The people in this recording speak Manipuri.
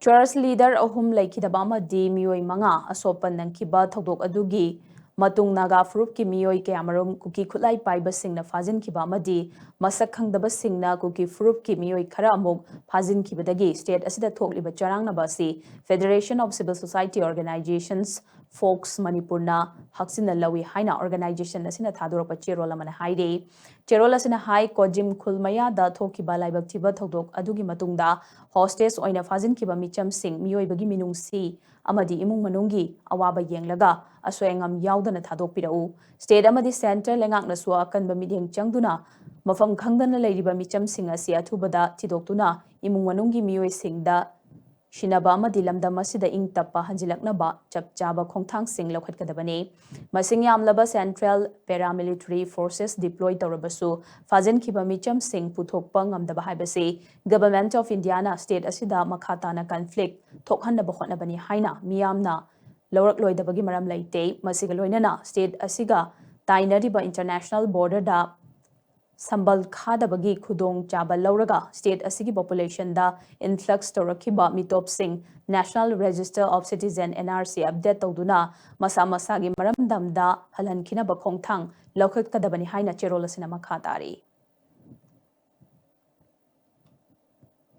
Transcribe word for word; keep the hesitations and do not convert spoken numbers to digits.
Church leader ꯑꯍꯨꯝ ꯂꯩꯈꯤꯗꯕ ꯑꯃꯗꯤ ꯃꯤꯑꯣꯏ ꯃꯉꯥ ꯑꯁꯣꯛꯄ ꯅꯪꯈꯤꯕ ꯊꯧꯗꯣꯛ ꯑꯗꯨꯒꯤ ꯃꯇꯨꯡ ꯅꯥꯒꯥ ꯐꯨꯔꯨꯞꯀꯤ ꯃꯤꯑꯣꯏ ꯀꯌꯥꯃꯔꯨꯝ ꯀꯨꯀꯤ ꯈꯨꯠꯂꯥꯏ ꯄꯥꯏꯕꯁꯤꯡꯅ ꯐꯥꯖꯤꯟꯈꯤꯕ ꯑꯃꯗꯤ ꯃꯁꯛ ꯈꯪꯗꯕꯁꯤꯡꯅ ꯀꯨꯀꯤ ꯐꯨꯔꯨꯞꯀꯤ ꯃꯤꯑꯣꯏ ꯈꯔ ꯑꯃꯨꯛ ꯐꯥꯖꯤꯟꯈꯤꯕꯗꯒꯤ state ꯑꯁꯤꯗ ꯊꯣꯛꯂꯤꯕ ꯆꯔꯥꯡꯅꯕ ꯑꯁꯤ Federation of Civil Society Organisations, fox ꯃꯅꯤꯄꯨꯔꯅ ꯍꯛꯆꯤꯟꯅ ꯂꯧꯏ ꯍꯥꯏꯅ organisation ꯑꯁꯤꯅ ꯊꯥꯗꯣꯔꯛꯄ ꯆꯦꯔꯣꯜ ꯑꯃꯅ ꯍꯥꯏꯔꯤ꯫ ꯆꯦꯔꯣꯜ ꯑꯁꯤꯅ ꯍꯥꯏ, ꯀꯣꯖꯤꯝ ꯈꯨꯜ ꯃꯌꯥꯗ ꯊꯣꯛꯈꯤꯕ ꯂꯥꯏꯕꯛ ꯊꯤꯕ ꯊꯧꯗꯣꯛ ꯑꯗꯨꯒꯤ ꯃꯇꯨꯡꯗ hostage ꯑꯣꯏꯅ ꯐꯥꯖꯤꯟꯈꯤꯕ ꯃꯤꯆꯝꯁꯤꯡ ꯃꯤꯑꯣꯏꯕꯒꯤ ꯃꯤꯅꯨꯡꯁꯤ ꯑꯃꯗꯤ ꯏꯃꯨꯡ ꯃꯅꯨꯡꯒꯤ ꯑꯋꯥꯕ ꯌꯦꯡꯂꯒ ꯑꯁꯣꯏ ꯑꯉꯥꯝ ꯌꯥꯎꯗꯅ ꯊꯥꯗꯣꯛꯄꯤꯔꯛꯎ꯫ State ꯑꯃꯗꯤ centre ꯂꯩꯉꯥꯛꯅꯁꯨ ꯑꯀꯟꯕ ꯃꯤꯠꯌꯦꯡ ꯆꯪꯗꯨꯅ ꯃꯐꯝ ꯈꯪꯗꯅ ꯂꯩꯔꯤꯕ ꯃꯤꯆꯝꯁꯤꯡ ꯑꯁꯤ ꯑꯊꯨꯕꯗ ꯊꯤꯗꯣꯛꯇꯨꯅ ꯏꯃꯨꯡ ꯃꯅꯨꯡꯒꯤ ꯃꯤꯑꯣꯏꯁꯤꯡꯗ ꯁꯤꯟꯅꯕ ꯑꯃꯗꯤ ꯂꯝꯗꯝ ꯑꯁꯤꯗ ꯏꯪ ꯇꯞꯄ ꯍꯟꯖꯤꯜꯂꯛꯅꯕ ꯆꯞ ꯆꯥꯕ ꯈꯣꯡꯊꯥꯡꯁꯤꯡ ꯂꯧꯈꯠꯀꯗꯕꯅꯤ꯫ ꯃꯁꯤꯡ ꯌꯥꯝꯂꯕ central paramilitary forces deploy ꯇꯧꯔꯕꯁꯨ ꯐꯥꯖꯤꯟꯈꯤꯕ ꯃꯤꯆꯝꯁꯤꯡ ꯄꯨꯊꯣꯛꯄ ꯉꯝꯗꯕ ꯍꯥꯏꯕꯁꯤ Government of Indiaꯅ state ꯑꯁꯤꯗ ꯃꯈꯥ ꯇꯥꯅ conflict ꯊꯣꯛꯍꯟꯅꯕ ꯍꯣꯠꯅꯕꯅꯤ ꯍꯥꯏꯅ ꯃꯤꯌꯥꯝꯅ ꯂꯧꯔꯛꯂꯣꯏꯗꯕꯒꯤ ꯃꯔꯝ ꯂꯩꯇꯦ꯫ ꯃꯁꯤꯒ ꯂꯣꯏꯅꯅ state ꯑꯁꯤꯒ ꯇꯥꯏꯅꯔꯤꯕ international borderꯗ ꯁꯝꯕꯜ ꯈꯥꯗꯕꯒꯤ ꯈꯨꯗꯣꯡ ꯆꯥꯕ ꯂꯧꯔꯒ state ꯑꯁꯤꯒꯤ populationꯗ influx ꯇꯧꯔꯛꯈꯤꯕ ꯃꯤꯇꯣꯞꯁꯤꯡ National Register of Citizen, NRC, update ꯇꯧꯗꯨꯅ ꯃꯁꯥ ꯃꯁꯥꯒꯤ ꯃꯔꯝꯗꯝꯗ ꯍꯜꯍꯟꯈꯤꯅꯕ ꯈꯣꯡꯊꯥꯡ ꯂꯧꯈꯠꯀꯗꯕꯅꯤ ꯍꯥꯏꯅ ꯆꯦꯔꯣꯜ ꯑꯁꯤꯅ ꯃꯈꯥ ꯇꯥꯔꯤ꯫